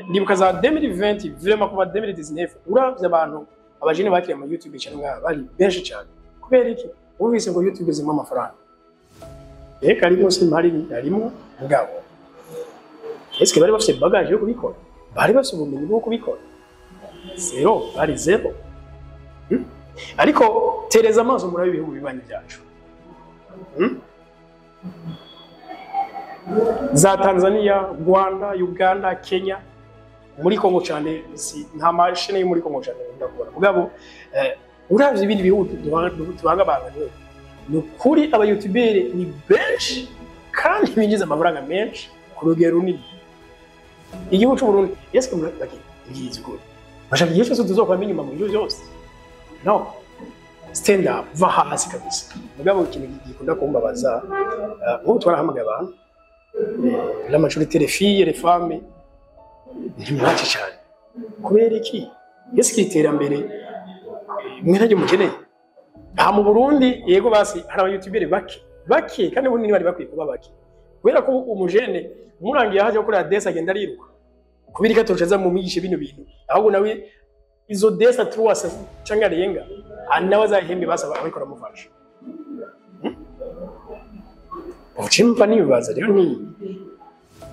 Ndibuka za 2020, vraiment kuva 2019, uravye abantu abajene bakiriye ama YouTube channel ngaha bari benshi cyane. Kubera iki? Wumvise ngo YouTube zimwe amafaranga. Eka arimo simpari arimo mugabo. Eske bari bafise bagage yo kubikora? Bari bafise ubumenyi bwo kubikora? Zero, bari zero. Ariko tereza amaso muri ibihugu bibanyi byacu. Za Tanzania, Rwanda, Uganda, Kenya, muri Kongo cyane si nta mashini yo muri Kongo cyane ndakubona. Mugabo uravye ibindi bihugu tubangabanganye, ni ukuri aba YouTuber ni benshi kandi binjiza amafaranga menshi ku rugero runini. Igihugu cy'u Burundi yeske ngizi ukuri. Bashaka igihe cyose tuzokwama inyuma mu bintu byose. No. Stand up, va hasi kabisa. Mugabo ikintu gikunda kumbabaza, nk'ubu twarahamagaye abantu, la majorité les filles, les femmes, ntimwace cyane. Kubera iki? Yeske iterambere mwe ntaryo mukeneye? Aha mu Burundi yego basi hari aba YouTuber bake bake, kandi ubundi ntibari bakwiye kuba bake. Kubera ko umujene umurangiye ahaje gukora desa agenda ariruka. Kubera ko atosheza mu mwigishe bino bintu, ahubwo nawe izo desa trois cyangwa arenga nawe azahembe basaba abikora mufasha. Ucimva nibaza rero ni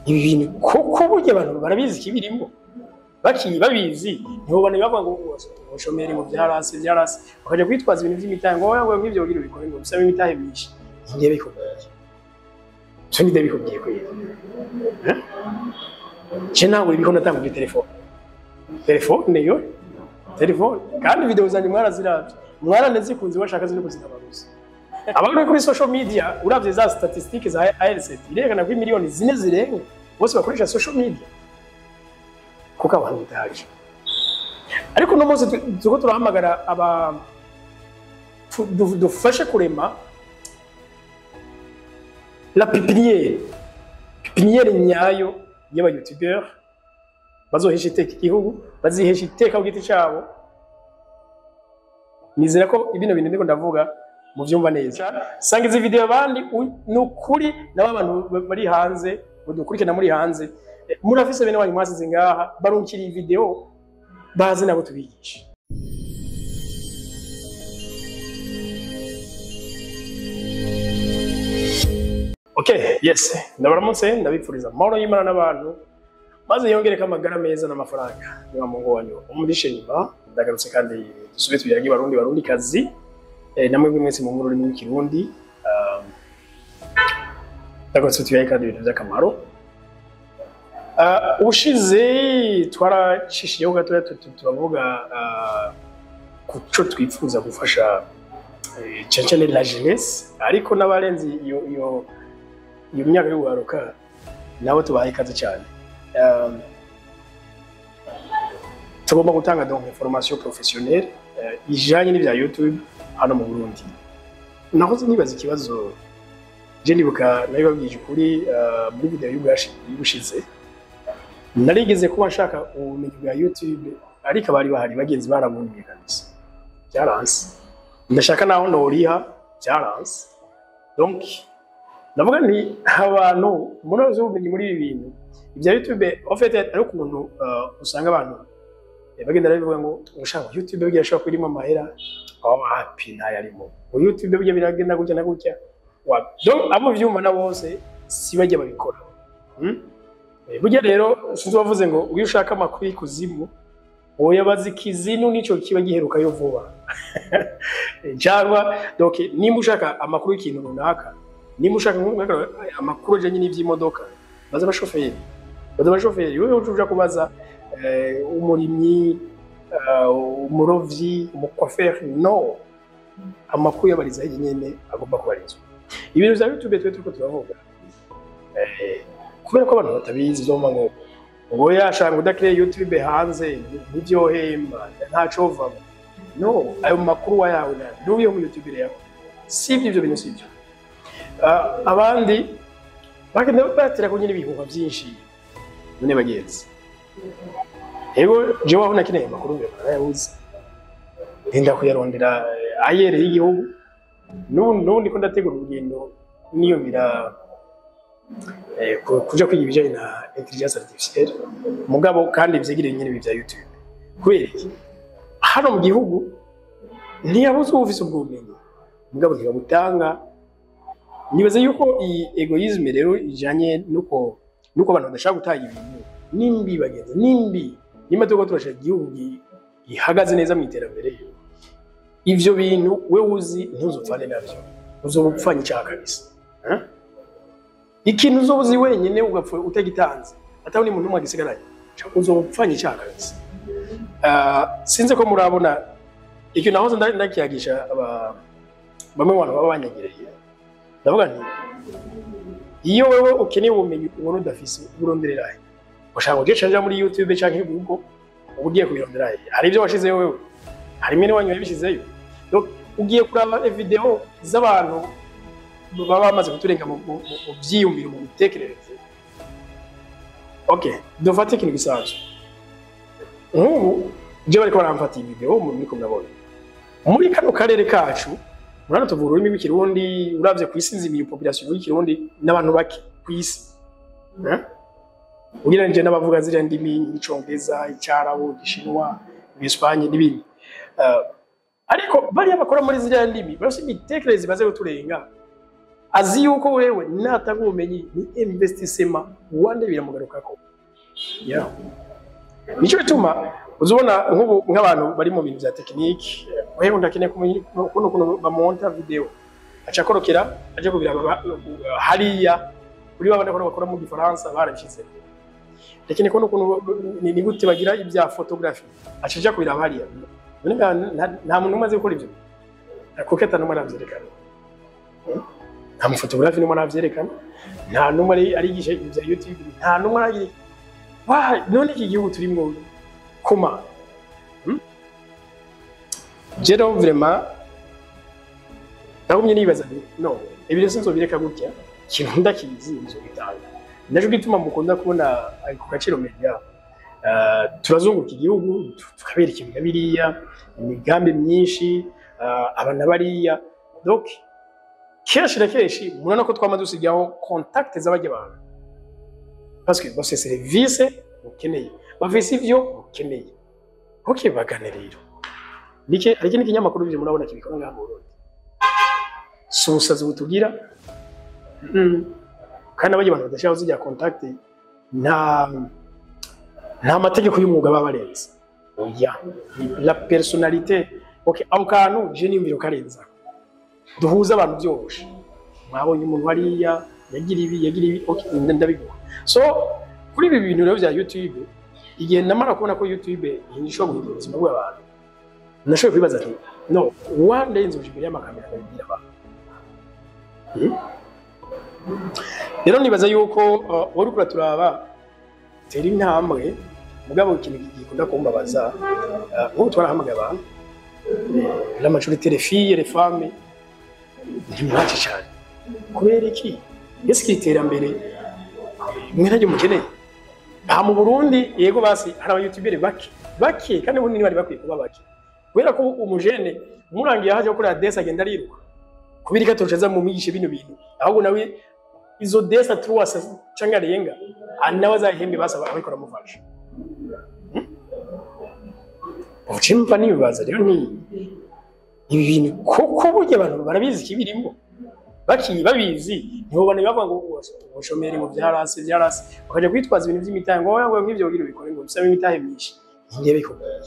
ibi bintu koko burya abantu barabizi kibirimo. Bakiyi babizi nibo bane bavuga ngo ubushomeri mu byarasi byarasi bakaje kwitwaza ibintu by'imitango ngo ngo nk'ivyo kugira bikore ngo bisabe imitahe myinshi. Ngiye bikubwiye. Cyo nide bikubwiye ko yego. Je nawe ibiko natanga kuri telefone. Telefone yo telefone kandi video zanjye mwaraziravye. Mwaranazikunze bashaka zino kuzinabaruza. Abagore kuri social media uravye za statistiques za ARC irerekana ko miliyoni zine zirenga bose bakoresha social media. Kuko abantu bitaje. Ariko no munsi tuko turahamagara aba dufashe kurema la pépinière. Pépinière nyayo y'aba YouTubeurs bazohesha iteka igihugu, bazihesha iteka ku giti cyabo. Nizera ko ibino bintu ndiko ndavuga muvyumva neza. Sanga izi video abandi nukuri nabo abantu bari hanze, mudukurikirana muri hanze, murafise bene wanyu mwasize ngaha barunkira iyi video baze nabo tubigishe. Okay, yes. Ndabaramutse, ndabipfuriza amahoro y'Imana n'abantu, maze yongereka amagara meza n'amafaranga. Niba Mungu wanyu umudishe nyuma, ndagarutse kandi dusubire tuyage Barundi Barundi kazi. Namwe mwese mu nkuru mu Kirundi. Ndagarutse tuyage kandi ibintu by'akamaro. Ubushize twaracishiyeho gatoya tubavuga kuco twifuza gufasha cyane cyane la jeunesse, ariko n'abarenze iyo iyo myaka y'ubuharuka nabo tubaye ikaze cyane. Tugomba gutanga donc information professionnelle ijanye n'ibya YouTube hano mu Burundi. Nahoze nibaza ikibazo, je nibuka nabibabwije ukuri muri video y'ubushize, narigeze kuba nshaka ubumenyi bwa YouTube ariko abari bahari bagenzi barabunye kabisa. Byaranse. Ndashaka naho ndoriha byaranse. Donc ndavuga nti abantu munoze ubumenyi muri ibi bintu ibya YouTube en fait ari ukuntu usanga abantu bagenda bavuga ngo ushaka YouTube burya ashobora kurimo amahera, aho hapi ntayarimo. Ngo YouTube burya biragenda gutya na gutya. Donc abo vyumva na bose si bajya babikora. Burya rero sinzi wavuze ngo uyu ushaka amakuru y'ikuzimu oya bazi kizinu nico kiba giheruka yo vuba. Cyangwa donc nimba ushaka amakuru y'ikintu runaka, nimba ushaka amakuru ajanye n'ivy'imodoka, baza abashoferi. Baza abashoferi, wewe uja kubaza umurimyi, umurovyi, umukwaferi, no. Amakuru yabariza hirya nyene agomba kubarizwa. Ibintu vya YouTube twe turiko turavuga. Kubera ko abantu batabizi uzomva ngo ngo yashanga udakiriye YouTube hanze ntivyohemba ntaco vamo. No, ayo makuru wayawe na n'uyo mu YouTube yawe. Sivyo ivyo bintu sivyo. Abandi bagenda batera ko nyine ibihuha byinshi none bagenzi. Ego je waho nakeneye amakuru mbere narayabuze. Ndenda kuyarondera ayere y'igihugu. N'ubu ndiko ndategura urugendo niyo bira Kuja kwiga ibijanye na intelligence artificielle, mugabo kandi vyegere nyene ibi vya YouTube. Kubera iki? Hano mu gihugu ntiyabuze uwufise ubwo bumenyi, mugabo ntibabutanga. Nibaza yuko iyi égoïsme rero ijanye nuko abantu badashaka gutanga ibintu nimbi, bagenzi, nimbi nimba turiko turashaka igihugu gihagaze neza mu iterambere, ivyo bintu we uzi ntuzopfane navyo, uzoba upfanye icaha kabisa. Eh? Ikintu uzoba uzi wenyine ugapfa utagitanze, atari umuntu umwe agisigaranye, uzoba upfanye icyaha kabisa. Sinzi ko murabona ikintu nahoze ndakiyagisha bamwe mu bantu baba banyegereye. Ndavuga nti iyo wewe ukeneye ubumenyi ubona udafise, uburonderera he? Ushaka ngo uje muri YouTube canke Google, uba ugiye kubirondera he? Hari ibyo washizeyo wewe? Hari mwene wanyu yabishizeyo? Donc ugiye kuraba video z'abantu baba bamaze kuturenga mu vyiyumviro, mu mitekerereze. Okay, dufate ikintu gisanzwe. Nk'ubu je bariko baramfata iyi video muriko murabona muri kano karere kacu, murabona tuvuga ururimi rw'Ikirundi. Uravye ku isi nzima, iyo population y'Ikirundi n'abantu bake ku isi. Eh? Ugereranije n'abavuga ziriya ndimi nk'Icongereza, Icyarabu, Igishinwa, Igisipanye n'ibindi. Ariko bariya bakora muri ziriya ndimi barafise imitekerereze imaze kuturenga, azi yuko wewe natanga ubumenyi ni investissement, wande biramugarukako. Yeah. Nico gituma uzubona nk'ubu nk'abantu bari mu bintu bya technique, wewe ndakeneye kumenya ukuntu bamonta video, aca akorokera aje kubiraba hariya kuri babana ko bakora mu Gifaransa barabishize. Ndakeneye kubona ukuntu ni gute bagira ibya photography, aca aja kubiraba hariya. None nta muntu umaze gukora ivyo, kuko ata n'umwe aravyerekana, nta muphotographe n'umwe aravyerekana, nta n'umwe arigisha ibya YouTube, nta n'umwe aragira. Why? None iki gihugu turimwo koma? Je rero vraiment nagumye nibaza nti no, ibi rero sinzobireka gutya, ikintu ndakizi nzobitanga. Naco gituma mukunda kubona ku Gaciro Media, turazunguruka igihugu, tukabereka ibi na biriya, imigambi myinshi, aba na bariya. Donc kenshi na kenshi murabona ko twama dusigaho contact z'abarya bantu, parce que bafise serivisi mukeneye, bafise ivyo mukeneye. Ok, bagane rero. Nike hari ikindi kinyamakuru ivyo murabona kibikora ngaha mu Burundi? Si ubusazi butugira. Kandi abarya abantu badashaka zijya contact, nta mategeko y'umwuga baba barenze. Oya, la personnalité. Ok, aho kantu je niyumvira karenza duhuza abantu byoroshe. Mwabonye umuntu hariya yagira ibi, yagira ibi, ok, ndabiguha. So kuri ibi bintu rero bya YouTube, igihe namara kubona ko YouTube ishobora guhindura ubuzima bw'abantu, nashoboye kwibaza ati no, one day nzoja imbere y'amakamera ndabibwira abantu. Rero nibaza yuko wari uriko uraturaba, tera intambwe. Mugabo ikintu gikunda kumbabaza, nk'ubu twarahamagaye abantu, la majorité, les filles, les femmes, ntimwace cyane. Kubera iki? Ese iterambere mwe ntaryo mukeneye aha mu Burundi? Yego, basi hari abayoutuberi bake bake, kandi ubundi bari bakwiye kuba bake, kubera ko umujene umurangiye aho aje gukora desa agenda ariruka. Kubera ko atocaza mu mwigishe bino bintu, ahubwo nawe izo desa trois canke arenga nawe azahembe basaba abikora mufasha. Ucimva nibaza rero nti ibi bintu koko burya abantu barabizi ikibirimo? Bakiye babizi, ntibobona bavuga ngo ubushomeri ngo byarase byarase, bakaja kwitwaza ibintu by'imitahe, ngo ngo nk'ivyo kugira ubikore ngo bisaba imitahe myinshi. Ninde bikubwiye?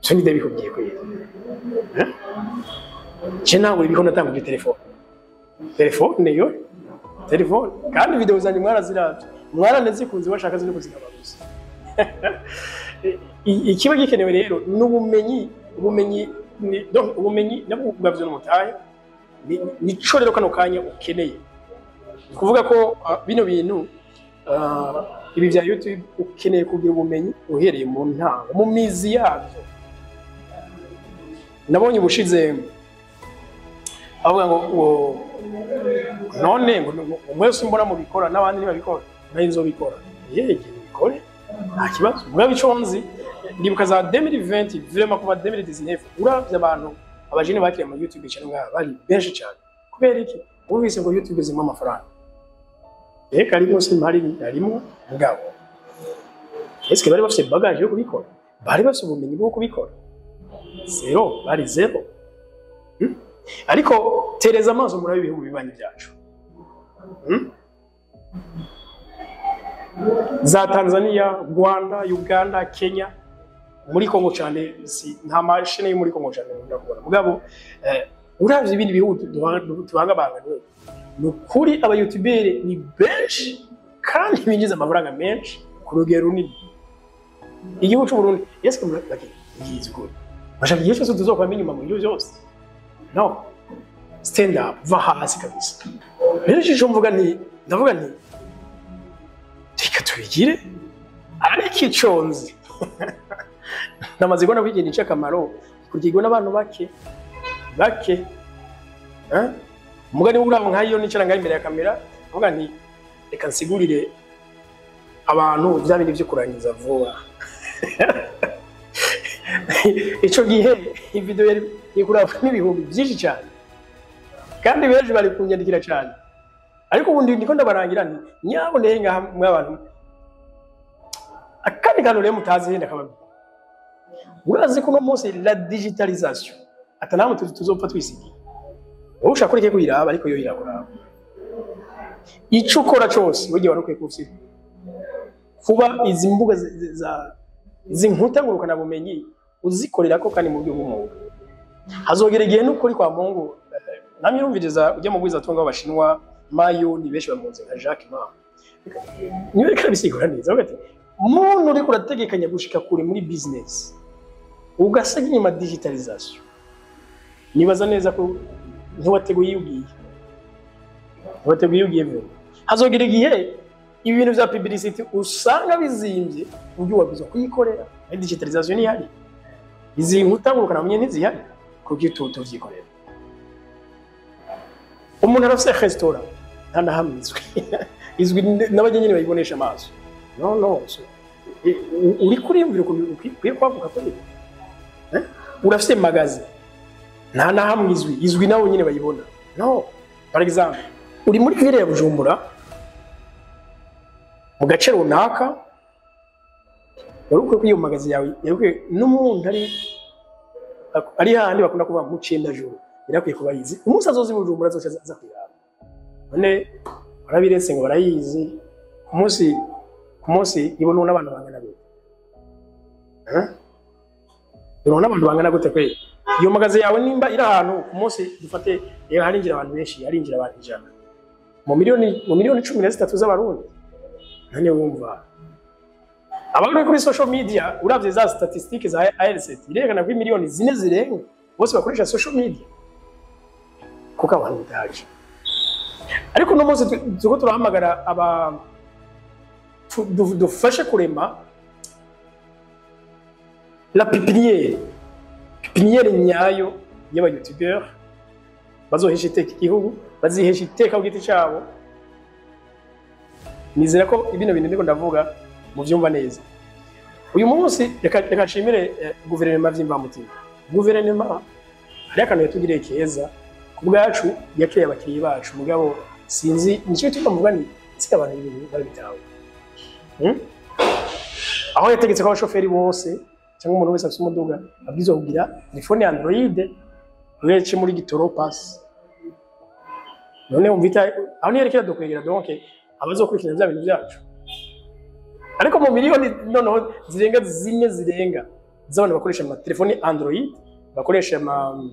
So ninde bikubwiye kweli? Eh? Je nawe ibiko natanguje telefone, telefone yo telefone, kandi video zanjye mwaraziravye, mwaranazikunze, bashaka zo kuzigaba gusa. Ikiba gikenewe rero ni ubumenyi. Ubumenyi donc ubumenyi nabwo ubwabyo n'umutahe. Nico rero kano kanya ukeneye. Ni kuvuga ko bino bintu, ibi bya YouTube, ukeneye kugira ubumenyi uhereye mu ntango, mu mizi yabyo. Nabonye ubushize avuga ngo none ngo mwese mbona mubikora n'abandi ntibabikora, nayo nzobikora. Yege, bikore, nta kibazo. Mugabo ico nzi, ndibuka za 2020, vraiment kuva 2019, uravye abantu abajene bakiriye mu YouTube channel ngaha bari benshi cyane. Kubera iki? Bumvise ngo YouTube zimwe amafaranga. Eka arimo, simpari arimo. Mugabo eske bari bafise bagage yo kubikora? Bari bafise ubumenyi bwo kubikora? Zéro, bari zéro. Ariko tereza amaso muri ibihugu bibanyi byacu. Za Tanzania, Rwanda, Uganda, Kenya, muri Kongo cyane si nta mashini yo muri Kongo cyane nkunda kubona. Mugabo uravye ibindi bihugu tubangabanga, ni ukuri aba youtubeurs ni benshi kandi binjiza amafaranga menshi ku rugero runini. Igihugu cy'u Burundi, yes, ngizi ukuri, bashaka igihe cyose tuzokwama inyuma mu bintu byose. No stand up, va hasi kabisa. Rero icyo mvuga nti, ndavuga nti reka tubigire, ariko ico nzi, namaze kubona ko ikintu cy'akamaro kurigirwa n'abantu bake bake. Eh? Umugani w'urabo nkayo nicara ngaho imbere ya kamera, mvuga nti reka nsigurire abantu bya bindi byo kurangiza vuba. Ico gihe video yari ikurabwa n'ibihumbi byinshi cyane, kandi benshi bari kunyandikira cyane. Ariko ubundi ndiko ndabarangira nti nyaboneye ngaha mw'abantu, akandi kantu rero mutazi yenda kababwira. Urazi ko uno munsi la digitalisation atanamwe tuzopfa twisigiye. Wowe ushaka kureke kuyiraba, ariko yo irakuraba. Ico ukora cose burya wari ukwiye kuba kuba izi mbuga za izi nkuta ngurukana bumenyi uzikorera ko kandi mu buryo bw'umwuga. Hazogera igihe n'ukuri kwa Mungu, namwe urumviriza ujya mu bwiza tunga w'Abashinwa Mayo, ni benshi bamuzi nka Jack Ma, niwe reka bisigura neza. Avuga ati muntu uriko urategekanya gushika kure muri business ugasaga inyuma digitalisation, nibaza neza ko ntiwateguye iyo ugiye, ntiwateguye iyo ugiye vuba. Hazogera igihe ibi bintu bya publicity usanga bizimbye, uburyo wabwirizwa kuyikorera ari digitalisation ntihari, izi nkuta ngurukana bumenyi ntizihari, kuko iyo tuvyikorera. Umuntu arafise restaurant nta na hamwe izwi, izwi n'abajya nyine bayibonesha amaso. No no so, uri kuriyumvira ukuntu ukwiye kwaguka kuri, eh? Urafise magasin nta na hamwe izwi, izwi nabo nyine bayibona. No, par exemple uri muri ville ya Bujumbura mu gace runaka, wari ukwiye ko iyo magasin yawe yari ukwiye n'umuntu ari hahandi bakunda kuvuga mu Cendajuru, yarakwiye kuba yizi. Umunsi azoza i Bujumbura azoca aza kuyiraba. None warabiretse ngo barayizi, ku munsi ibonwa n'abantu bangana gute? Eh? Ibonwa n'abantu bangana gute kweli iyo magasin yawe? Nimba iri ahantu ku munsi dufate rero harinjira abantu benshi, harinjira abantu 100 mu miliyoni 13 z'Abarundi. None wumva abari kuri social media, uravye za statistiques za ARCT irerekana ko miliyoni 4 zirenga bose bakoresha social media, kuko abantu bitaje. Ariko uno munsi turiko turahamagara aba dufashe kurema la pépinière, pépinière nyayo y'aba youtubeurs bazohesha iteka igihugu, bazihesha iteka ku giti cyabo. Nizera ko ibino bintu ndiko ndavuga muvyumva neza. Uyu munsi reka nshimire guverinoma vy'imvamutima. Guverinoma hariho akantu yatugiriye keza ku bwacu, yakiriye abakiriya bacu. Mugabo sinzi nicyo gituma mvuga ni sika abantu ibintu barabitaho. Aho yategetse ko abashoferi bose cyangwa umuntu wese afite umuduga abwirizwa kugira telefone ya Android uretse muri gitoro pass. None wumva aho niyo yerekera dukwegera donc abazokurikirana bya bintu byacu. Ariko mu miliyoni noneho zirenga 4 zirenga z'abantu bakoresha amatelefoni Android, bakoresha ama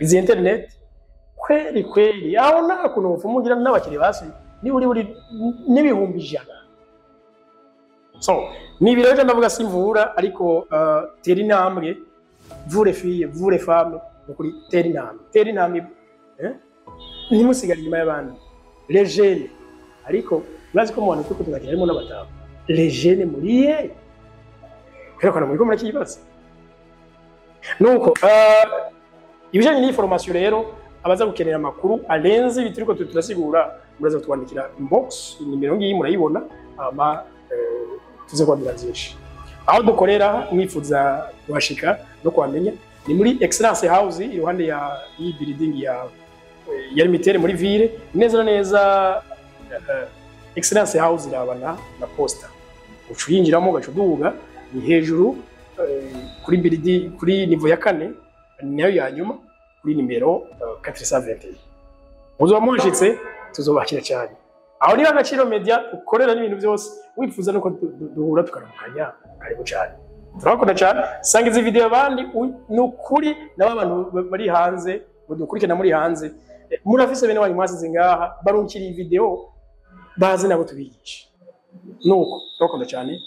izi internet, kweri kweri aho nta kuntu wopfuma n'abakiriya basi niburi buri n'100,000. So ni ibiro rero ndavuga simvura, ariko tera intambwe, vous les filles, vous les femmes, nukuri tera intambwe, tera intambwe, eh? Ntimusigare inyuma y'abandi, les jeunes. Ariko urazi ko mu bantu turiko turakira harimo n'abatamu, les jeunes muriye kwerekana muriko murakibaza. Nuko ibijanye n'iyi formation rero, abaza gukenera amakuru arenze ibi turiko turasigura, muraza kutwandikira inbox, nimero ngiyi murayibona, hama tuze kubabwira byinshi. Aho dukorera, mwifuza kuhashika no kuhamenya, ni muri Excellence House, iruhande ya iyi building ya Lumitel muri ville, neza na neza. Excellence House irabana na posta, uca uyinjiramo, ugaca uduga, ni hejuru kuri building, kuri niveau ya kane, nayo ya nyuma, kuri nimero 421. Muzoba muhashitse, tuzobakira cyane. Aho niba Agaciro Media ukorera n'ibintu byose wifuza nuko duhura tukaramukanya, karibu cyane, turabakunda cyane. Sanga izi video abandi. Ni ukuri nabo abantu bari hanze mudukurikirana muri hanze, murafise bene wanyu mwasize ngaha, barunkira iyi video baze nabo tubigishe. Nuko turabakunda cyane.